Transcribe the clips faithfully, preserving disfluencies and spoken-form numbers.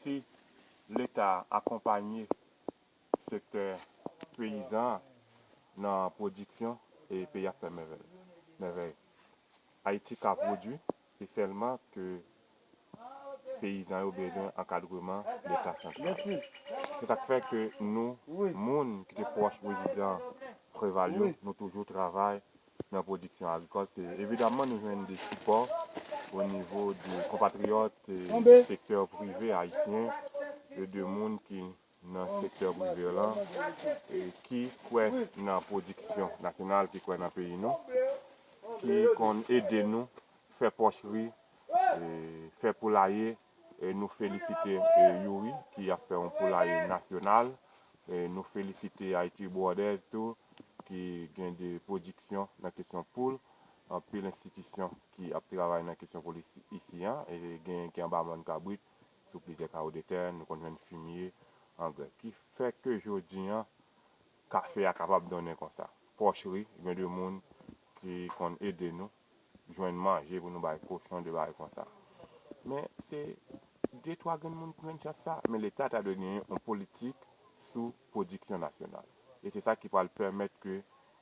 Si Leta akonpanye sektè peyizan an nan pwodiksyon, e peyi a ap fè mèvèy. Mèvèy. Ayiti ka pwodui, se sèlman ke peyizan yo bezwen ankadreman Leta santral. Se sa k fè ke nou, moun ki te pwòch prezidan Preval yo, nou toujou travay nan pwodiksyon agrikòl. Se evidaman nou jwenn de sipò o nivo de konpatriyòt e sektè prive ayisyen, e de moun ki nan sektè prive lan, e ki kwè nan pwodiksyon nasyonal, ki kwè nan peyi nou, ki konn ede nou fè pòchri, e fè poulaye, e nou felisite, e Youri ki ap fè yon poulaye nasyonal, e nou felisite Haiti Brothers tou, ki gen de pwodiksyon nan kesyon poul, anpil enstitisyon ki ap travay nan kesyon poul isi, isi an, e gen ki anba mòn kabrit sou plizyè kawo de tè, nou konn jwenn fimye, angrè. Ki fè ke jodi an, kafe a kapab donnen konsa. Pòchri, gen de moun ki konn ede nou jwenn manje pou nou bay kochon, de bagay konsa. Men se de twa grenn moun ki jwenn chans sa, men Leta ta dwe genyen yon politik sou pwodiksyon nasyonal. E se sa ki pral pèmèt ke,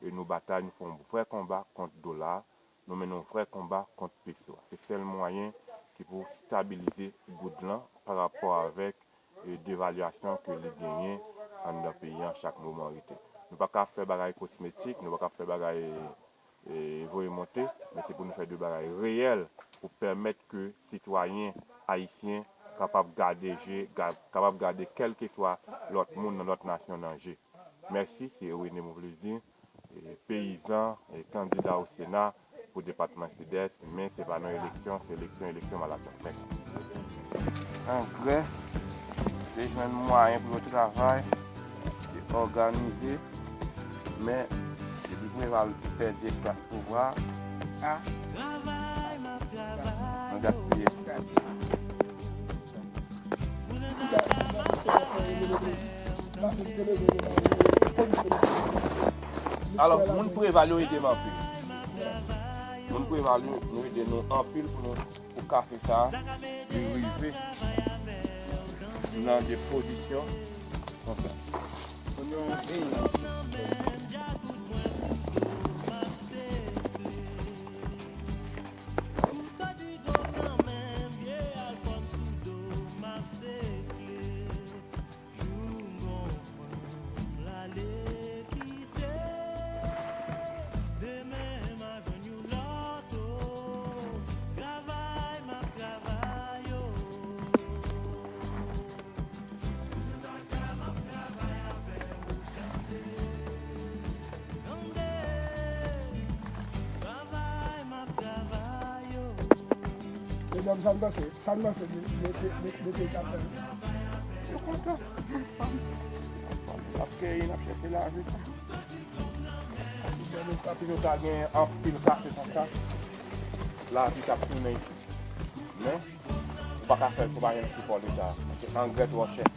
e nou batay, nou fè yon vrè konba kont dola, nou mennen yon vrè konba kont peso a. Se sèl mwayen ki pou stabilize goud lan pa rapò avèk, e, devalyasyon ke li genyen anndan peyi an chak moman rete. Nou pa ka fè bagay kosmetik, nou pa ka fè bagay, e, voye monte, men se pou nou fè de bagay reyèl pou pèmèt ke sitwayen ayisyen kapab gade je, ga-, kapab gade kèlkeswa lòt moun nan lòt nasyon nan je. Mèsi, se René Mauplaisir, e, peyizan, e, kandida o Sena pou depatman Sidès, men se pa nan eleksyon, se eleksyon, eleksyon, malatyon. Mèsi. Angrè, te jwenn mwayen pou yo travay, te òganize, men depi Preval pèdi espas pouvwa a, nou gaspiye. Alò, moun Preval yo ede m anpil. Moun Preval yo, nou ede nou anpil pou nou, pou kafe sa a, li rive nan de pozisyon konsa. Medam, sa n panse? Sa n panse de, de, de, de, de peyi k ap fèt? Yo kontan. N ap keyi, n ap chèche lavi. Si nou ta gen anpil kafe konsa, lavi t ap tounen isit. Men, ou pa ka fè l si w pa gen sipò Leta. Paske angrè twò chè.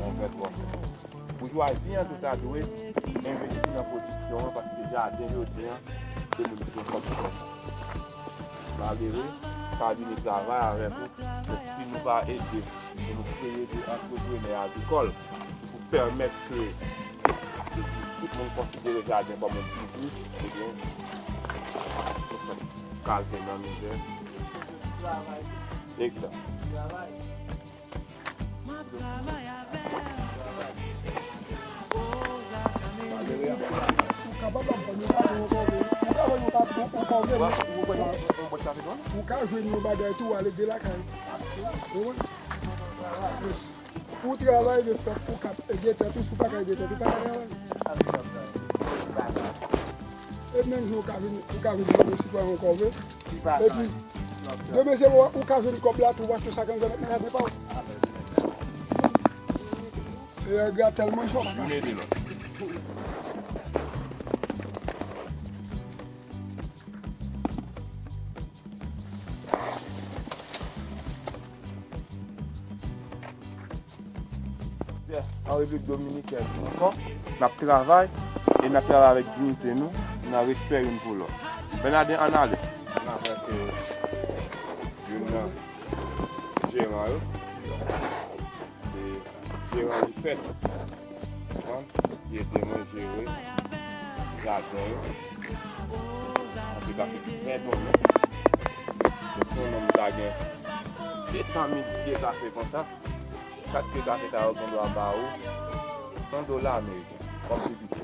Angrè twò chè. Boujwazi an tou ta dwe envesti nan pwodiksyon an, paske jaden jodi an, se moun ki gen kòb ki fè sa. Malere, sa vini travay avèk ou, men si nou pa ede, si nou kreye de antreprenè agrikòl pou pèmèt ke tout moun konsidere jaden kòm yon biznis, ebyen, nou fèk kaze nan mizè. Egzanp. Ou kapab ap vann yon bato ankò, wi. Ou ka vann yon bato ankò, wi. Ou ka jwenn yon bagay tou, ale de lakay. Ou konprann? Ou travay, men fòk ou ka ede tèt ou, si w pa ka ede tèt ou, pa ka travay. E menm jan ou ka vin, ou ka vin vòlè sitwayen ankò vre. Epi, demen se ou, ou ka jwenn kòb la tou, ou achte sa k ann zèmèt nan jaden pa w. E angrè a tèlman cho. Youn ede lòt. An Repiblik Dominikèn ankò, n ap travay e n ap travay avèk diyite nou, nan respè youn pou lòt. Bènaden, ann ale. Ann ale, se youn nan jeran Yo. Se jeran li fèt. Konprann? Li ede mwen jere jaden yo. Anpil kafe trè bon, non? Donk, yon nonm ta gen de san mil pye kafe konsa. Kat pye kafe sa yo gen dwa ba ou yon dola ameriken. Kòm se piti.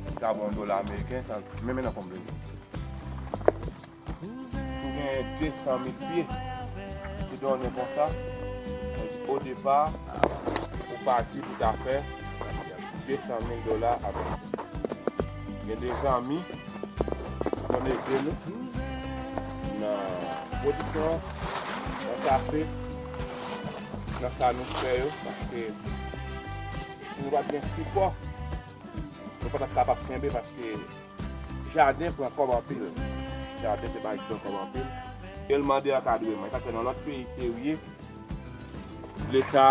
Li ka ba w yon dola ameriken, sa, menm nan konbyen. Si w gen de san mil pye ki donnen konsa, o depa, ou pati pou ta fè de san mil dola ameriken. Gen de zanmi ki konn ede nou nan pwodiksyon, nan kafe, nan sa nou fè yo, paske si nou pa t gen sipò, nou pa t ap kapab kenbe, paske jaden pran kòb anpil. Jaden se bagay ki pran kòb anpil. E l mande ankadreman. E sa k fè nan lòt peyi ke w ye, Leta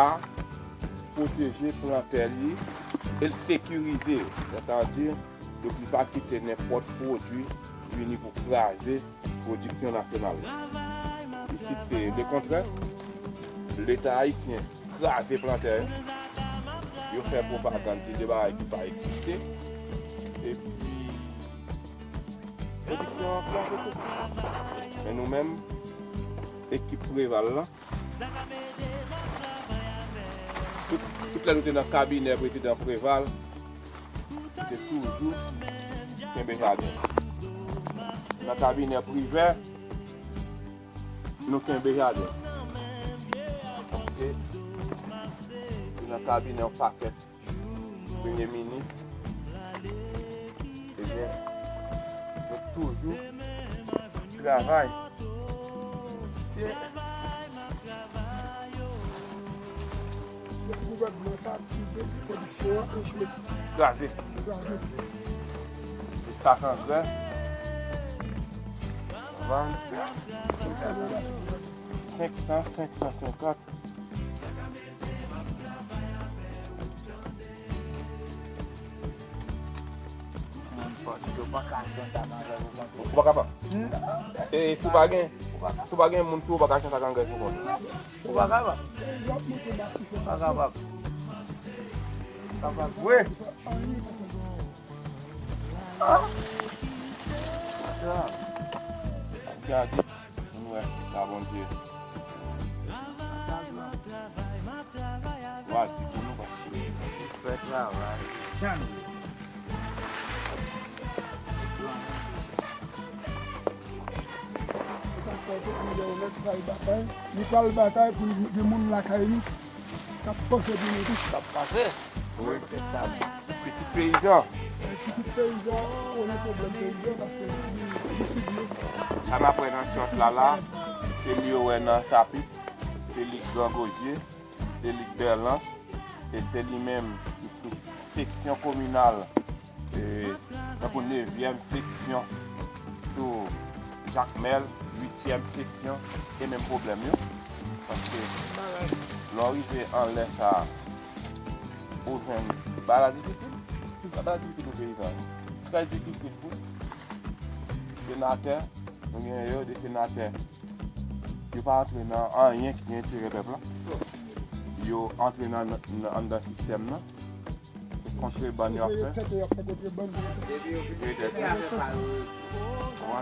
pwoteje plantè li e l sekirize yo. Sètadi, donk, li pa kite nenpòt pwodui vini pou kraze pwodiksyon nasyonal la. Isit, se lekontrè. Leta ayisyen kraze plantè yo. Yo fè pwopagann ki de bagay ki pa egziste. Epi, pwodiksyon an kraze tou. Men nou menm, ekip Preval la, tout, tout lè nou te nan kabinè prezidan Preval, nou te toujou kenbe jaden. Nan kabinè Privè, nou kenbe jaden. Paske se nan kabinè yon pakèt premye minis, ebyen, nou toujou travay. Se, se gouvènman sa ki de pwodiksyon an echwe. Kraze. Kraze. Espas angrè. Vann. Senk san, senk san senkant. Ou pa kapab. E si w pa gen, si w pa gen moun sou ou, ou pa ka chante ak angrè sou kont ou. Ou pa kapab. Ou pa kapab. Kapab vre. Ah. Gade. Ann wè sa Bondye va di pou nou, paske fè travay. Jan nou ye. Sa fè tout moun gen remèd pral batay. Li pral batay pou gen moun lakay li k ap panse pou nou tou. K ap panse. Wi. Pitit peyizan. Pitit peyizan, konnen pwoblèm peyizan, paske li, li sible. Sa n ap wè nan chòt la la, se li yo wè nan Sapit, se li k Gran Gozye, se li k Bèlans, e se li menm ki sou seksyon kominal, e, tankou nevyèm seksyon sou Jakmèl, uityèm seksyon, e menm pwoblèm yo. Paske lè w rive anlè sa a, ou jwenn bagay la difisil. Bagay la difisil pou peyizan. Trè difisil pou senatè. Nou gen yo de senatè. Yo pa antre nan anyen ki gen enterè pèp la. Yo antre nan, nan, anndan sistèm nan. Se kontrebann y ap fè. Yo tèt yo ap fè kontrebann. Yo tèt yo. Wè.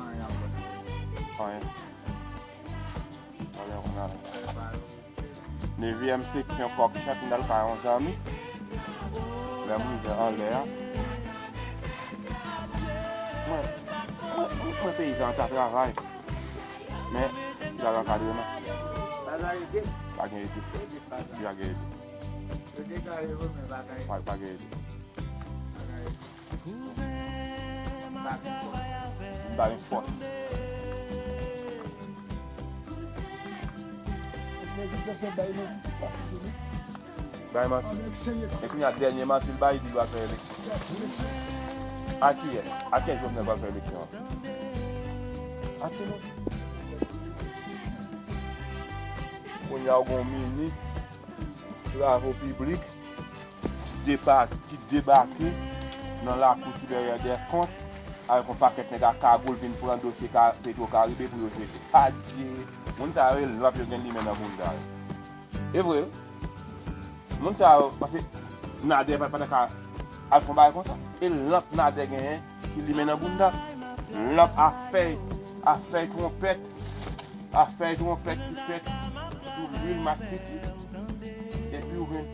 Anyen. Anyen. Anyen, anyen. Nevyèm seksyon kòk chante nan kay yon zanmi. Lè m rive anlè a, mwen, mwen, mwen, mwen peyizan an ta travay. Men, li pa gen ankadreman. Pa gen ede. Pa gen ede. Pa, pa gen ede. Pa, pa gen ede. M pa gen fòs. Bay manti. E kounye a, dènye manti l bay, li di l pral fè eleksyon. A kiyès? A kiyès Jovenel pral fè eleksyon an? A ki moun? Kounye a, ou gen yon minis travo piblik depa-, ki debake nan lakou Siperyè Dèkont avèk yon pakèt nèg a kagoul vin pran dosye ka, Petwo Karibe pou yo trete. Adye! Moun sa yo e lanp yo gen limen nan bounda yo. E vre wi. Moun sa yo, paske Nadè pa, pa ta ka al fè yon bagay konsa. E lanp Nadè genyen ki limen nan bounda. Lanp a fèy, a fèy twonpèt, a fèy twonpèt ki fèt sou lwil maspiti. Epi ou jwenn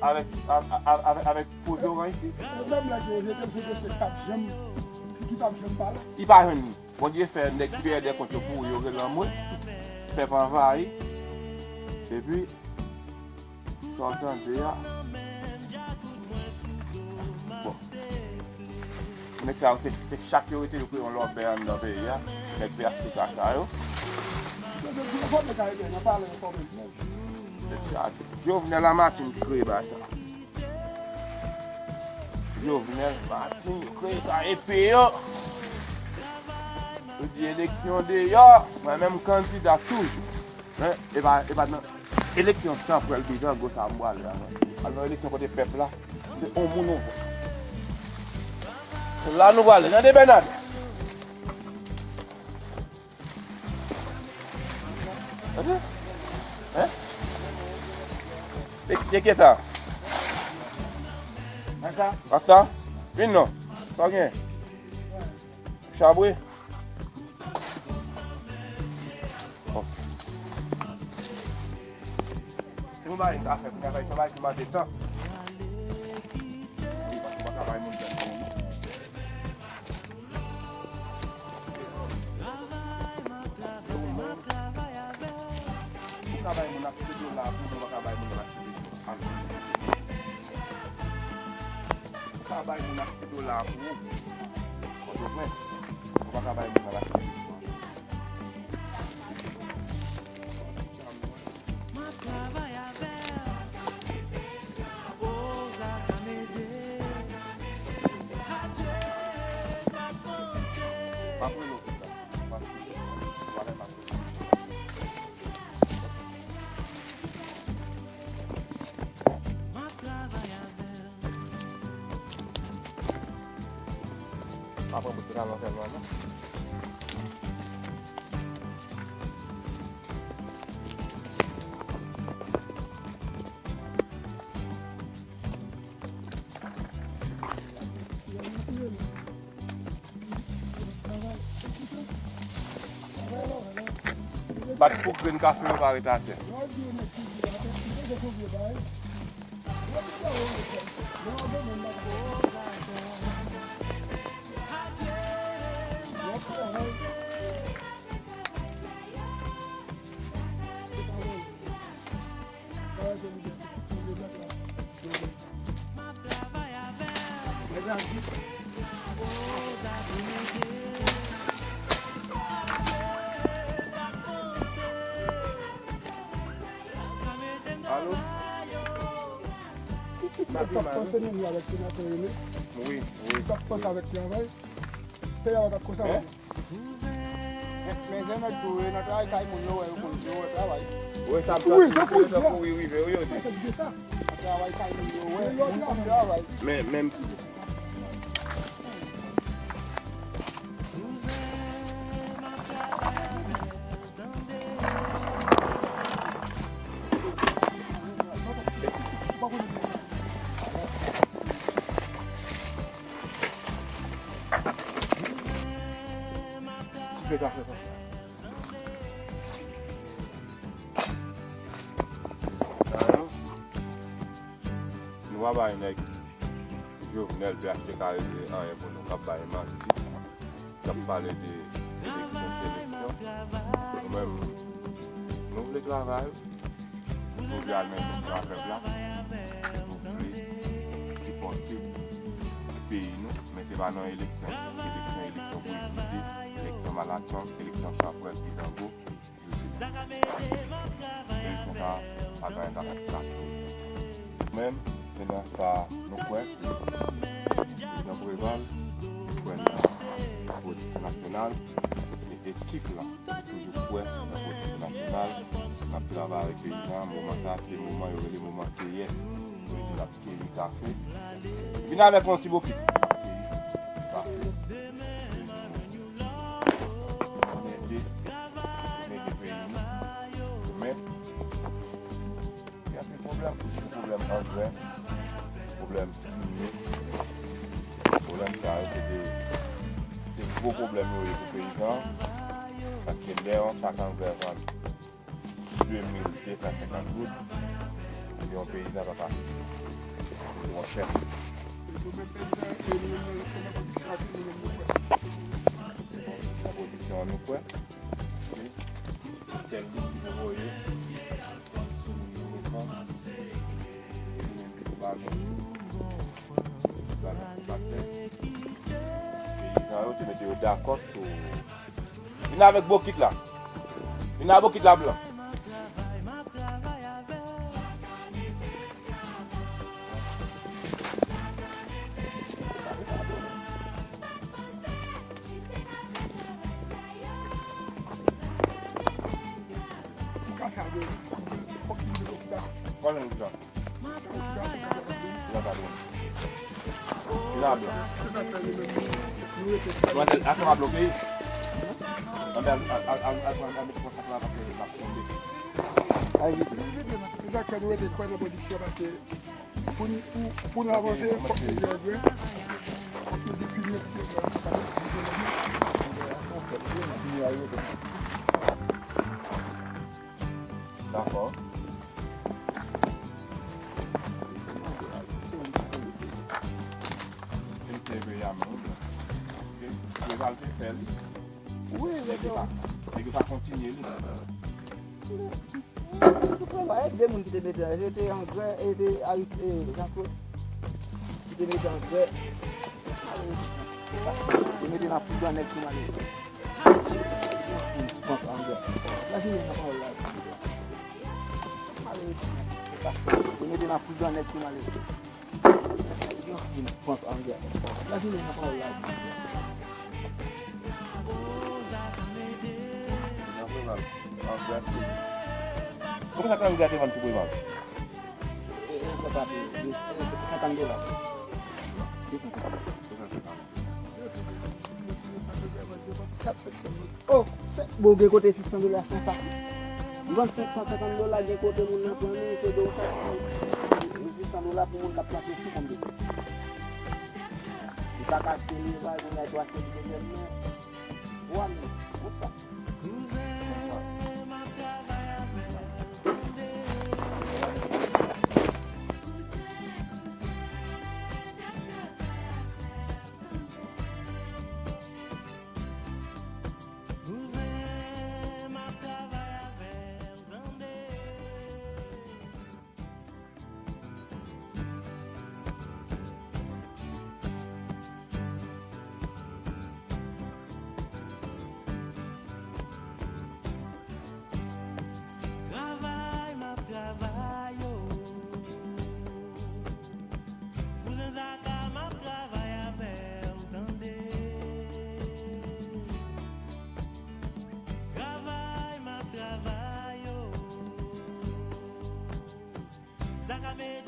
avèk, a, a, a, avèk, avèk po zoranj isi. Pwoblèm la ki yo jete l sou dosye k p ap janm, ki p ap janm pale. Li pa jwenn li. Bondye fè nèg ki dèyè dèkont yo kouri, yo rele anmwe. Pèp anvayi. Epi, sa w tande a. Bon. Nèg sa yo, se, se chak yo rete, yo kreye yon lòbèy anndan peyi a. Nèg P H T K sa yo. Se sa, Jovenel a Martine ki kreye bagay sa. Jovenel, Martine, yo kreye sa epi yo. Yo di eleksyon deyò, mwen menm kandida toujou. Men, e pa, e pa nan eleksyon chanpwèl bizango sa m pwale la, non. Al nan eleksyon kote pèp la, se on moun ou vòt. Se la nou prale, tande Bènadè. Tande? Hein? E, e ki sa? Masa? Masa? Vin non. Sa w gen? Chabwe? Bon. Se yon bagay m ka fè, m ka fè, se yon bagay ki mande tan. Wi, paske w pa ka bay moun tan. Ou ka bay moun achte dola pou ou, ou pa ka bay moun achte bezwen. Ou ka bay moun achte dola pou ou. Ou konprann? Ou pa ka bay moun achte bezwen. Pa pran bout pantalon sèlman non. Bat pou grenn kafe yo pa ret atè. Alo? Ki, ki, ki tap panse nou avèk senatè Rene? Wi, wi. Ki tap panse avèk travay? Peyi a pa t ap konsa. Hein? Men, men jan nèg tou, yo nan travay kay moun, yo wè, yo konn, yo wè travay. Wi, sa ap wi, tankou, tankou wi rive, wi, yo di. Nan travay kay moun, yo wè, moun konn travay. Men, menm ki Koupe kafe konsa. Sa yo, nou pa bay nèg Jovenel, P H T K regle anyen pou nou, k ap bay manti, k ap pale de eleksyon, seleksyon. Nou menm, nou vle travay, nou vle al nan eleksyon ak pèp la, nou vle sipòte peyi nou, men se pa nan eleksyon, seleksyon, eleksyon pou jide, eleksyon malatchong, eleksyon chanpwèl, pitango, eleksyon sa, pa gen anyen k ap fèt. Menm, se nan sa nou kwè, Prezidan Preval kwè nan pwodiksyon nasyonal, e ekip la toujou kwè nan pwodiksyon nasyonal, n ap travay avèk peyizan, moman sa, se moman yo rele moman keyè. Yo di n ap keyi kafe. Vin avèk yon ti bokit. Vre, pwoblèm inik, pwoblèm sa yo se de, se gwo pwoblèm yo ye pou peyizan, paske lè yon sak angrè vann de mil de san senkant goud, ebyen yon peyizan pa ka, li twò chè. Nan pwodiksyon an nou kwè, se sèl li ki pou voye. Peyizan yo te mete yo dakò sou. Vin avèk bokit la. Vin avèk bokit la, blan. Ou ka fè de fòk li de fòk li da. Pale nou sa. Ou ka fè de. Ou ka fè de. Ki la blan. Manzèl, asanm a bloke. Anbe al, al, al, al, al, al, al met konsa la paske l ap tonbe. Ay, vite. Sa fè nou rete kwè nan pwodiksyon paske Pou n, pou, pou n avanse, fòk nou gen angrè. Fòk nou defini angrè. Dakò. Se te vre a menm, wi. Ok. Revalte fè li. Wi, nèg yo pa, nèg yo pa kontinye li. Sou travay, de moun ki te mete, se te angrè, e te Arit-, e, Jean Claude ki te mete angrè. Te mete nan poud an nèg ki male. Pran angrè. Imajine nan pawòl la. Te mete nan poud an nèg ki male. Yo fin pran angrè. Imajine nan pawòl la. Angrè. Konbyen sa angrè te vann tou Preval? E, e, sa pa te, e, e, senkant dola. Kat sèt san. Oh, se, bon, gen kote sis san dola san sa. Li vann senk san senkant dola, gen kote moun nan pran li, se de sa. Sis san dola pou moun k ap plante sou kòm de. Li pa ka achte li, pa gen lè pou achte li dezyèm men. Twa mil, pou sa. Kouzen, m ap travay avè w, tande. Travay, m ap travay, o. Kouzen Zaka, m ap travay avè w, tande. Travay, m ap travay, o. Zaka, men